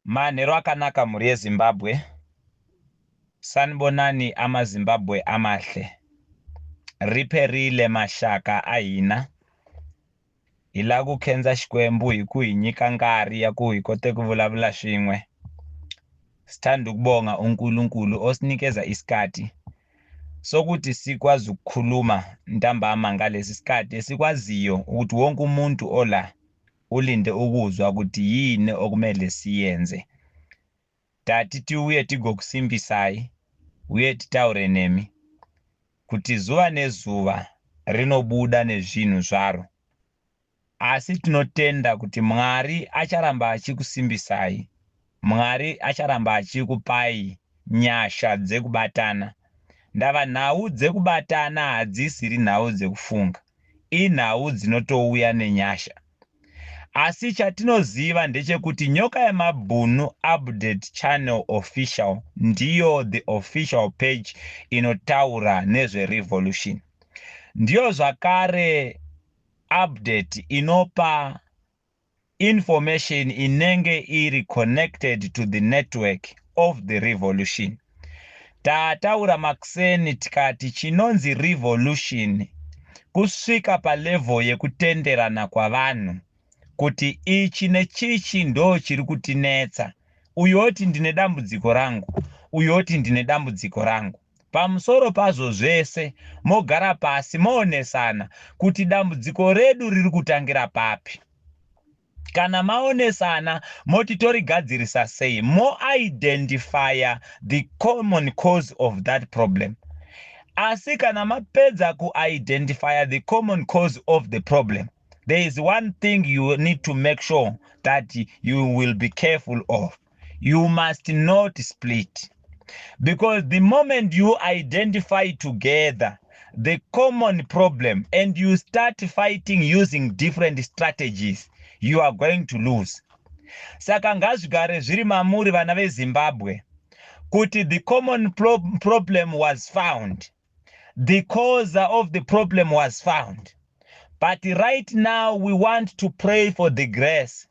Manheru akanaka mhuri yeZimbabwe. Sanibonani amaZimbabwe amahle. Riperile maxaka a hina. Hi lava ku khensa Xikwembu hi ku hi nyika nkarhi ya ku hi kote ku vulavula swin'we. Sithanda ukubonga uNkulunkulu osinikeza isikhathi sokuthi sikwazi ukukhuluma ntambama ngalesi sikhathi esikwaziyo ukuthi wonke umuntu ola ulinde ukuzwa ukuthi yini okumele siyenze. Tati tiuye tigokusimbisai uye titaure nemi kuti zuva nezuva rinobuda nezvinhu zvaro asi tinotenda kuti Mwari acharamba achikusimbisai, Mwari acharamba achikupai nyasha dzekubatana. Ndava nhau dzekubatana hadzisiri nhau dzekufunga, inhau dzinotouya nenyasha. Asi chatinoziva ndechekuti Nyoka Yemabhunu Update Channel Official ndiyo the official page inotaura nezverevolution. Ndiyo zvakare update inopa information inenge iri connected to the network of the revolution. Tataura makuseni tikati chinonzi revolution kusvika palevel yekutenderana kwavanhu kuti ichi nechichi ndo chiri kutinetsa. Uyu oti ndine dambudziko rangu, uyu oti ndine dambudziko rangu. Pamusoro pazvo zvese mogara pasi moonesana kuti dambudziko redu riri kutangira papi. Kana maonesana moti torigadzirisa sei, moidentifya the common cause of that problem. Asi kana mapedza kuidentifya the common cause of the problem, there is one thing you need to make sure that you will be careful of. You must not split, because the moment you identify together the common problem and you start fighting using different strategies, you are going to lose. Saka ngazvigare zviri mamuri, vana veZimbabwe, kuti the common problem was found, the cause of the problem was found, but right now we want to pray for the grace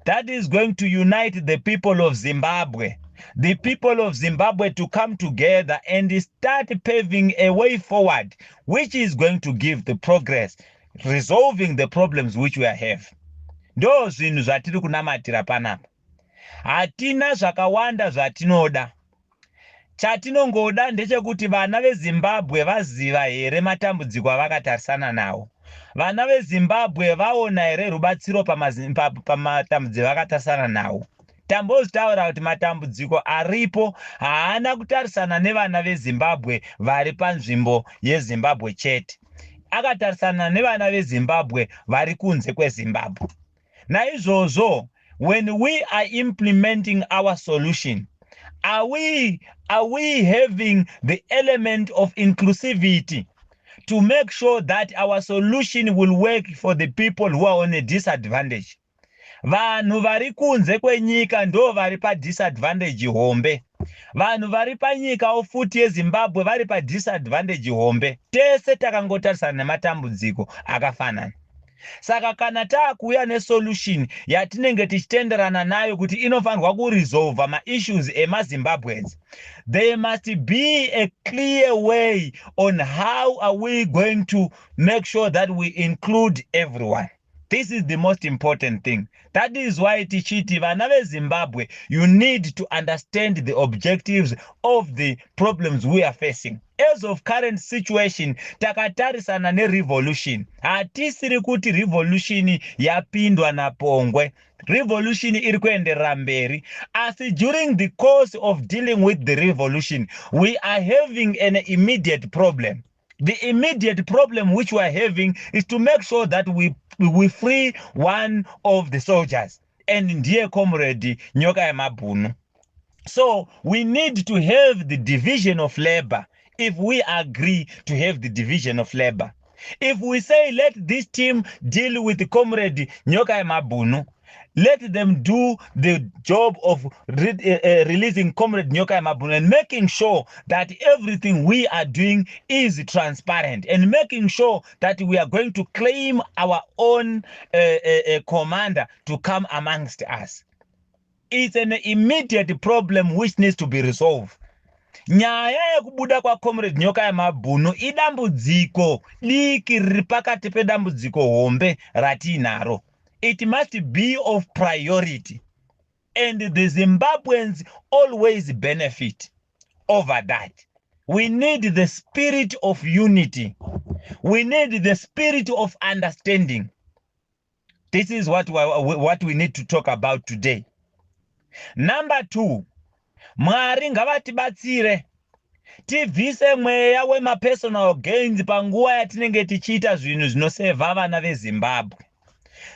that is going to unite the people of Zimbabwe, the people of Zimbabwe to come together and start paving a way forward which is going to give the progress, resolving the problems which we have. Ndo zvinhu zvatiri kunamatira panapa. Hatina zvakawanda zvatinoda. Chatinongoda ndechekuti vana veZimbabwe vaziva here matambudziko avakatarisana nawo, vana veZimbabwe vaona here rubatsiro pamatambudziko avakatarisana nawo. Tambozvitaura kuti matambudziko aripo haana kutarisana nevana veZimbabwe vari panzvimbo yeZimbabwe chete, akatarisana nevana veZimbabwe vari kunze kweZimbabwe. Naizvozvo when we are implementing our solution, are we having the element of inclusivity to make sure that our solution will work for the people who are on a disadvantage? Vanhu vari kunze kwenyika ndo vari padisadvantage hombe. Vanhu vari panyikawo futi yeZimbabwe vari padisadvantage hombe. Tese takangotarisana nematambudziko akafanana. Saka kana taakuuya nesolution yatinenge tichitenderana nayo kuti inofanirwa kuresolva maissues emaZimbabweans, there must be a clear way on how are we going to make sure that we include everyone. This is the most important thing. That is why tichiti vana veZimbabwe, you need to understand the objectives of the problems we are facing. As of current situation, takatarisana nerevolution. Hatisiri kuti revolution yapindwa napongwe, revolution iri kuenderera mberi, asi during the course of dealing with the revolution, we are having an immediate problem. The immediate problem which we are having is to make sure that we free one of the soldiers, and ndiye Comrade Nyoka Yemabhunu. So we need to have the division of labor. If we agree to have the division of labor, if we say, "Let this team deal with Comrade Nyoka Yemabhunu, let them do the job of releasing Comrade Nyoka Yemabhunu and making sure that everything we are doing is transparent and making sure that we are going to claim our own commander to come amongst us." It's an immediate problem which needs to be resolved. Nyaya yekubuda kwaComrade Nyoka Yemabhunu idambudziko diki riri pakati pedambudziko hombe ratiinaro. It must be of priority and the Zimbabweans always benefit over that. We need the spirit of unity. We need the spirit of understanding. This is what we need to talk about today. Number two, Mwari ngavatibatsire tibvise mweya wemapersonal gains panguva yatinenge tichiita zvinhu zvinosevha vana veZimbabwe.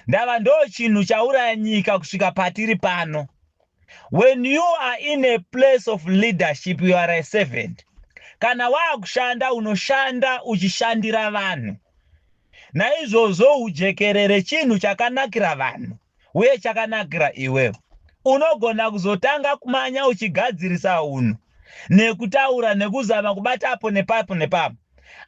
Ndava ndo chinhu chauraya nyika kusvika patiri pano. When you are in a place of leadership, you are a servant. Kana waakushanda, unoshanda uchishandira vanhu. Naizvozvo ujekerere chinhu chakanakira vanhu uye chakanakira iwewe. Unogona kuzotanga kumanya uchigadzirisa unhu nekutaura nekuzama kubata apo nepapo nepapo,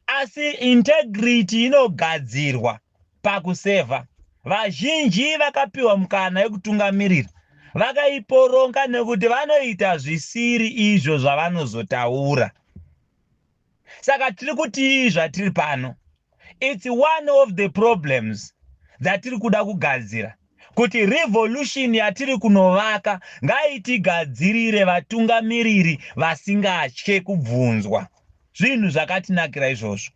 asi integrity inogadzirwa pakusevha. Vazhinji vakapiwa mukana yekutungamirira vakaiporonga nekuti vanoita zvisiri izvo zvavanozotaura. Saka tiri kuti zvatiri pano, it's one of the problems dzatiri kuda kugadzira, kuti revolution yatiri kunovaka ngaitigadzirire vatungamiriri vasingatye kubvunzwa. Zvinhu zvakatinakira izvozvo.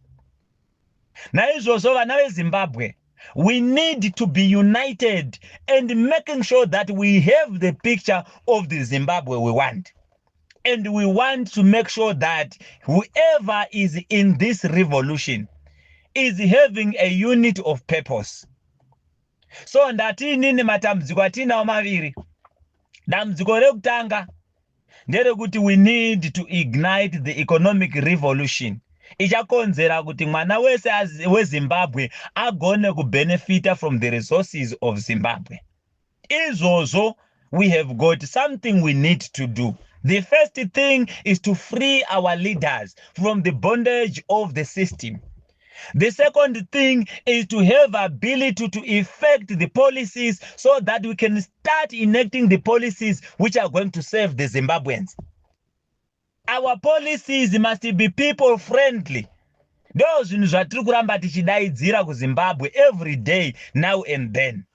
Naizvozvo, vana veZimbabwe, we need to be united and making sure that we have the picture of the Zimbabwe we want, and we want to make sure that whoever is in this revolution is having a unit of purpose. So ndati inini matambudziko atinawo maviri. Dambudziko rekutanga nderekuti we need to ignite the economic revolution ichakonzera kuti mwana wese weZimbabwe agone kubenefita from the resources of Zimbabwe. Izvozvo we have got something we need to do. The first thing is to free our leaders from the bondage of the system. The second thing is to have ability to effect the policies so that we can start enacting the policies which are going to save the Zimbabweans. Our policies must be people friendly. Ndo zvinhu zvatiri kuramba tichidaidzira kuZimbabwe every day, now and then.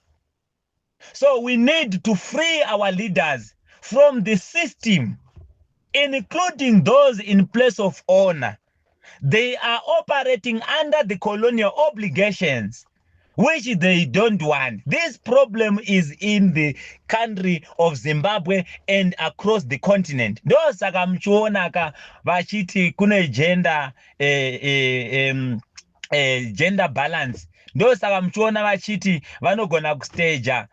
So we need to free our leaders from the system, including those in place of honor. They are operating under the colonial obligations which they don't want. This problem is in the country of Zimbabwe and across the continent. Ndosaka muchiona ka vachiti kune gender balance. Ndosaka muchiona vachiti vanogona kustaja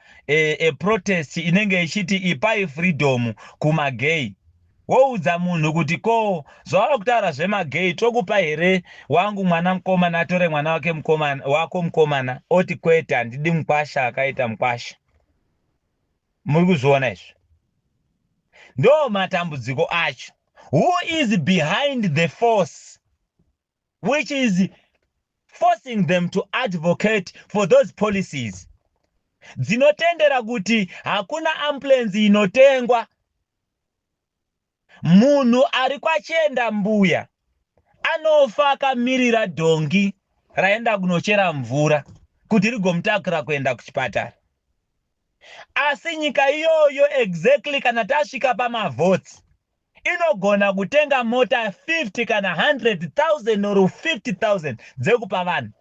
protest inenge ichiti ipai freedom kumagay. Woudza munhu kuti ko zvava kutaura zvemagay, tokupa here wangu mwana mukomana atore mwana wake mukomana wako mukomana? Oti kwete, handidi mukwasha akaita mukwasha. Muri kuzviona izvi? Ndo matambudziko acho. Who is behind the force which is forcing them to advocate for those policies dzinotendera kuti hakuna ambulance inotengwa? Munhu ari kwachienda mbuya anofa akamirira dhongi raenda kunochera mvura kuti rigomutakura kuenda kuchipatara. Asi nyika iyoyo exactly, kana tasvika pamavhotsi, inogona kutenga mota 50 kana 100 000 or 50 000 dzekupa vanhu.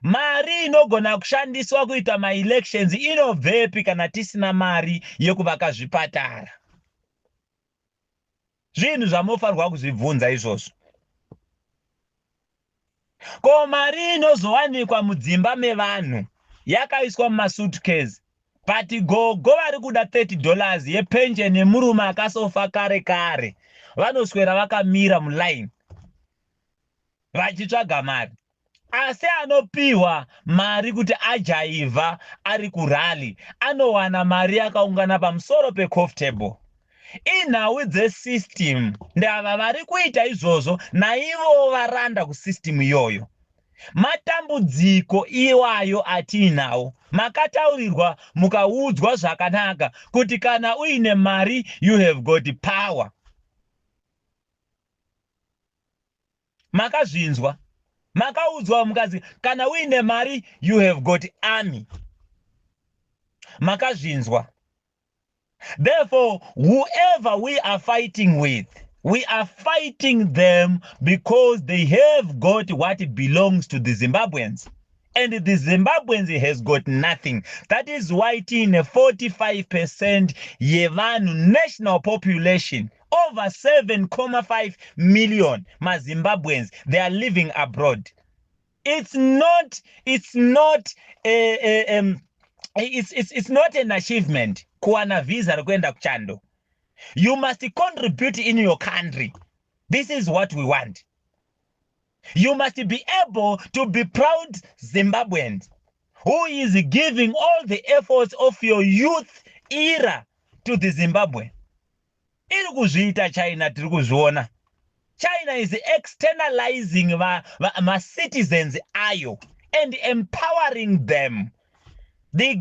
Mari inogona kushandiswa kuita maelections inobvepi kana tisina mari yekuvaka zvipatara? Zvinhu zvamunofanirwa kuzvibvunza izvozvo. Ko mari inozowanikwa mudzimba mevanhu yakaiswa mumasuitcase, but gogo vari kuda $30 yepension yemurume akasofa kare kare, vanoswera vakamira muline vachitsvaga mari. Asi anopiwa mari kuti ajaivha ari kurally anowana mari yakaungana pamusoro pecoffee table. Inhau dzesystem. Ndava vari kuita izvozvo naivowo varanda kusystem iyoyo. Matambudziko iwayo atiinawo. Makataurirwa mukaudzwa zvakanaka kuti kana uine mari you have got power. Makazvinzwa. Makaudzwa mukazi kana uine mari you have got army. Makazvinzwa. Therefore, whoever we are fighting with, we are fighting them because they have got what belongs to the Zimbabweans. And the Zimbabweans has got nothing. That is why tine 45% yevanhu national population, over 7.5 million maZimbabweans, they are living abroad. It's not an achievement kuwana visa rekuenda kuchando. You must contribute in your country. This is what we want. You must be able to be proud Zimbabweans who is giving all the efforts of your youth era to the Zimbabwe. Iri kuzviita China, tiri kuzviona. China is externalizing macitizens ayo and empowering them. The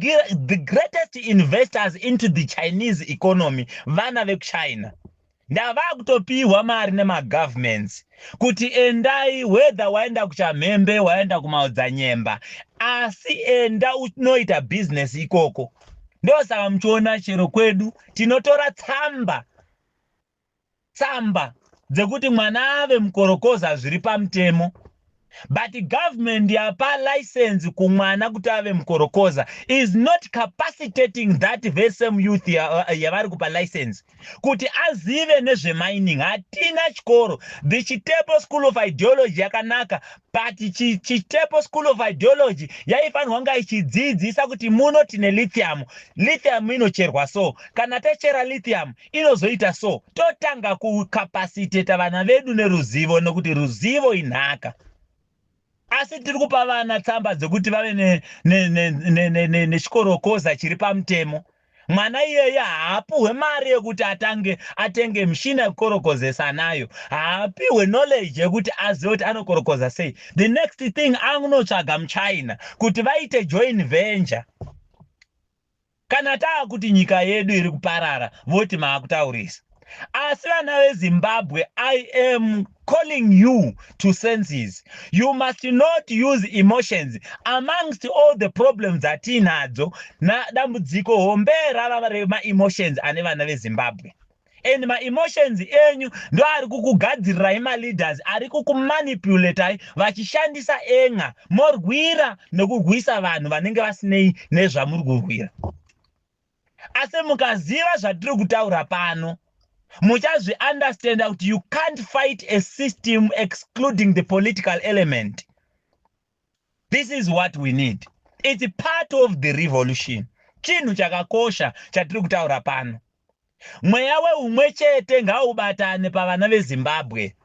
greatest investors into the Chinese economy vana vekuChina. Ndava kutopiwa mari nemagovernments kuti endai, whether waenda kuchamhembe, waenda kumaodzanyemba, asi enda unoita business ikoko. Ndosaka muchiona chero kwedu tinotora tsamba dzekuti mwana ave mukorokoza zviri pamutemo, but government yapa license kumwana kuti ave mukorokoza is not capacitating that very same youth yavari kupa license kuti azive nezvemining. Hatina chikoro. The Chitepo School of Ideology yakanaka, but Chitepo School of Ideology yaifanirwa kunga ichidzidzisa kuti muno tine lithium, lithium inocherwa, so kana tachera lithium inozoita so, totanga kucapacitata vana vedu neruzivo, nekuti ruzivo inhaka. Asi tiri kupa vana tsamba dzekuti vave nechikorokoza chiri pamutemo. Mwana iyeye haapuhwe mari yekuti atange atenge mishina yekukorokozesa nayo, haapiwe knowledge yekuti azive kuti anokorokoza sei. The next thing, anotsvaga muChina kuti vaite joint venture. Kana taakuti nyika yedu iri kuparara, voti maakutaurisa. Asi vana veZimbabwe, I am calling you to senses. You must not use emotions. Amongst all the problems dzatiinadzo, dambudziko hombe rava remaemotions ane vana veZimbabwe, and maemotions enyu ndo ari kukugadzirirai maleaders ari kukumanipulatai vachishandisa enga morwira nekurwisa vanhu vanenge vasinei nezvamuri kurwira. Asi mukaziva zvatiri kutaura pano, muchazviunderstanda kuti you can't fight a system excluding the political element. This is what we need. It's part of the revolution. Chinhu chakakosha chatiri kutaura pano, mweya weumwe chete ngaubatane pavana veZimbabwe,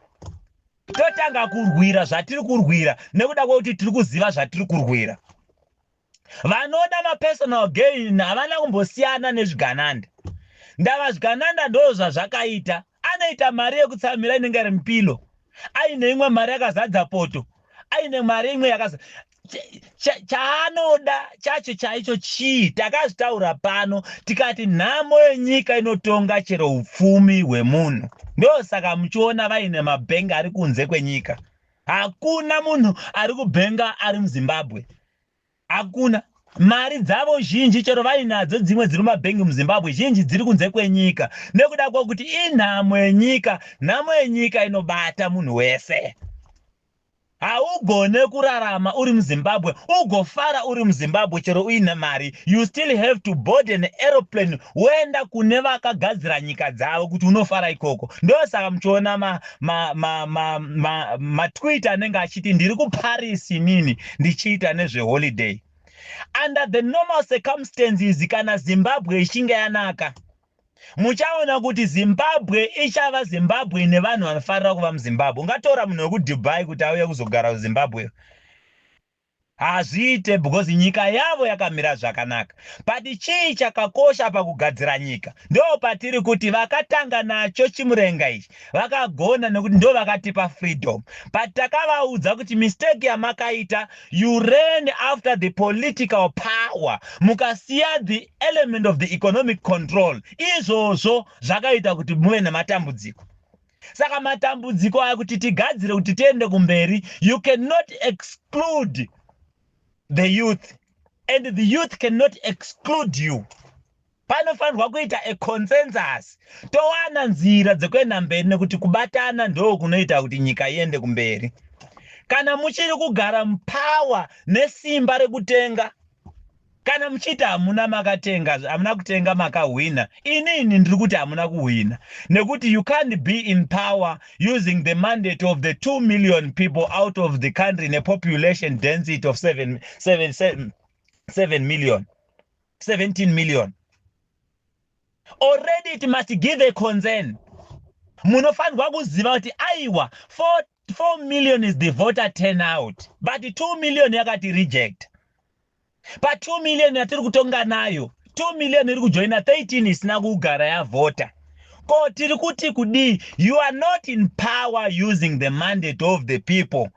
totanga kurwira zvatiri kurwira nekuda kwekuti tiri kuziva zvatiri kurwira. Vanoda mapersonal gain havana kumbosiyana nezvigananda. Ndava zvigananda ndo zvazvakaita. Anoita mari yekutsamira inenge iri mupilo, aine imwe mari yakazadza poto, aine mari imwe yakaza chaanoda chacho chaicho chii? Takazvitaura pano tikati nhamo yenyika inotonga chero upfumi hwemunhu. Ndosaka muchiona vaine mabhengi ari kunze kwenyika. Hakuna munhu ari kubhenga ari muZimbabwe, hakuna. Mari dzavo zhinji, chero vainadzo dzimwe dziri mumabhengi muZimbabwe, zhinji dziri kunze kwenyika nekuda kwokuti inhamo yenyika. Nhamo yenyika inobata munhu wese. Haugone kurarama uri muZimbabwe ugofara uri muZimbabwe. Chero uine mari, you still have to board an aeroplane woenda kune vakagadzira nyika dzavo kuti unofara ikoko. Ndosaka muchiona matweet anenge achiti ndiri kuParis inini ndichiita nezveholiday. Under the normal circumstances, kana Zimbabwe ichinge yanaka, muchaona kuti Zimbabwe ichava Zimbabwe nevanhu vanofarira kuva muZimbabwe. Ungatora munhu wekuDubai kuti auye kuzogara kuZimbabwe? Hazviite because nyika yavo yakamira zvakanaka. But chii chakakosha pakugadzira nyika? Ndo patiri kuti vakatanga nacho chimurenga ichi vakagona, nekuti ndo vakatipa freedom. But takavaudza kuti mistake yamakaita, you ran after the political power, mukasiya the element of the economic control. Izvozvo zvakaita kuti muve nematambudziko. Saka matambudziko aya, kuti tigadzire, kuti tiende kumberi, you cannot exclude the youth and the youth cannot exclude you. Panofanirwa kuita a consensus, towana nzira dzekuenda mberi, nekuti kubatana ndo kunoita kuti nyika iende kumberi. Kana muchiri kugara mupower nesimba rekutenga, kana muchiti hamuna makatenga, hamuna kutenga, makahwina, inini ndiri kuti hamuna kuhwina, nekuti you can't be in power using the mandate of the 2 million people out of the country nepopulation density of 7, 7, 7, 7 million, 17 million. Already it must give a concern. Munofanirwa kuziva kuti aiwa, 4 million is the voter turnout, but 2 million yakati reject. Pa2 million yatiri kutonga nayo, 2 million iri kujoina 13 isina kugara yavhota. Ko tiri kuti kudii? You are not in power using the mandate of the people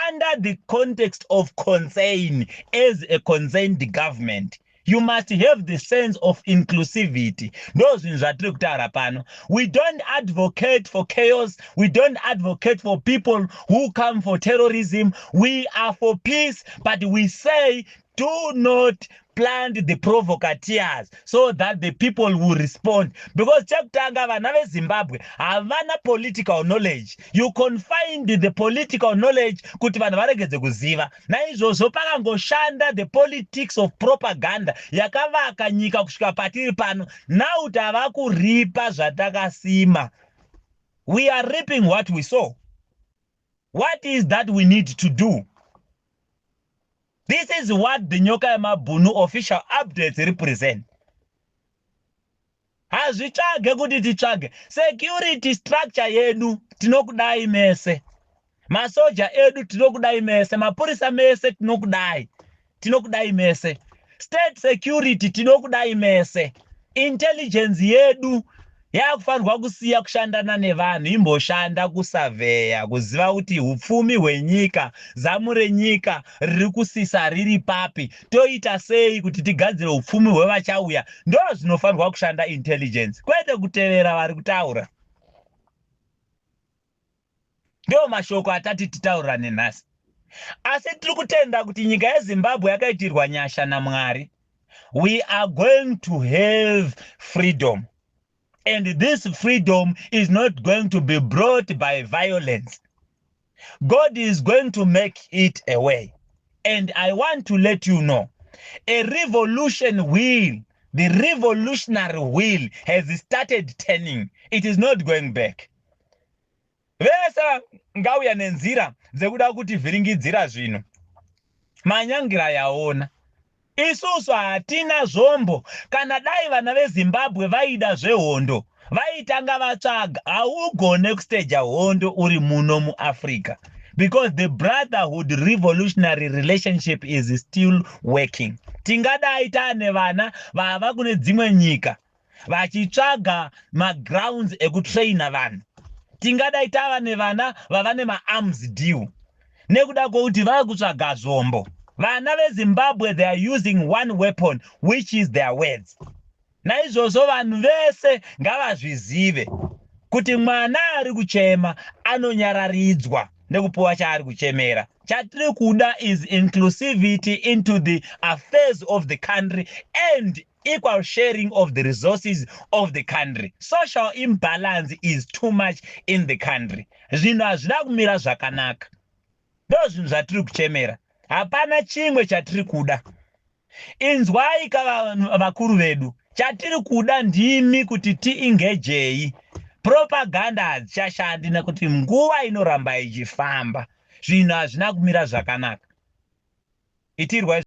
under the context of concern. As a concerned government, you must have the sense of inclusivity. Ndo zvinhu zvatiri kutaura pano. We don't advocate for chaos. We don't advocate for people who come for terrorism. We are for peace, but we say do not plant the provocateurs so that the people will respond, because chekutanga, vana veZimbabwe havana political knowledge. You confine the political knowledge kuti vanhu varegedze kuziva. Naizvozvo pakangoshanda the politics of propaganda yakavaka nyika kusvika patiri pano. Now tava kuripa zvatakasima. We are reaping what we sow. What is that we need to do? This is what the Nyoka Yemabhunu official updates represent. Hazvitsvage kuti titsvage security structure yedu. Tinokudai mese, masoja edu tinokudai mese, mapurisa mese tinokudai, tinokudai mese, state security tinokudai mese. Intelligence yedu yakufanirwa kusiya kushandana nevanhu, imboshanda kusavheya, kuziva kuti upfumi hwenyika, zamu renyika riri kusisa riri papi, toita sei kuti tigadzire upfumi hwevachauya. Ndo zvinofanirwa kushanda intelligence, kwete kutevera vari kutaura. Ndo mashoko atati titaurirane nhasi. Asi tiri kutenda kuti nyika yeZimbabwe yakaitirwa nyasha naMwari. We are going to have freedom, and this freedom is not going to be brought by violence. God is going to make it a way. And I want to let you know, a revolution wheel, the revolutionary wheel has started turning. It is not going back. Vese ngauya nenzira dzekuda kuti vhiringidzira zvinhu, manyangira yaona. Isusu hatina zvombo. Kana dai vana veZimbabwe vaida zvehondo, vaitanga vatsvaga. Haugone kusteja hondo uri muno muAfrica, because the brotherhood revolutionary relationship is still working. Tingadai taane vana vava kune dzimwe nyika vachitsvaga magrounds ekutraina vanhu. Tingadai tava nevana vava nemaarms deal, nekuda kwokuti vava kutsvaga zvombo. Vana veZimbabwe, they are using one weapon, which is their words. Naizvozvo vanhu vese ngavazvizive kuti mwana ari kuchema anonyararidzwa nekupiwa chaari kuchemera. Chatiri kuda is inclusivity into the affairs of the country and equal sharing of the resources of the country. Social imbalance is too much in the country. Zvinhu hazvina kumira zvakanaka. Ndo zvinhu zvatiri kuchemera, hapana chimwe chatiri kuda. Inzwai vakuru vedu, chatiri kuda ndimi kuti tiengagei. Propaganda hadzichashandi, nekuti nguva inoramba ichifamba, zvinhu hazvina kumira zvakanaka. Itirwa.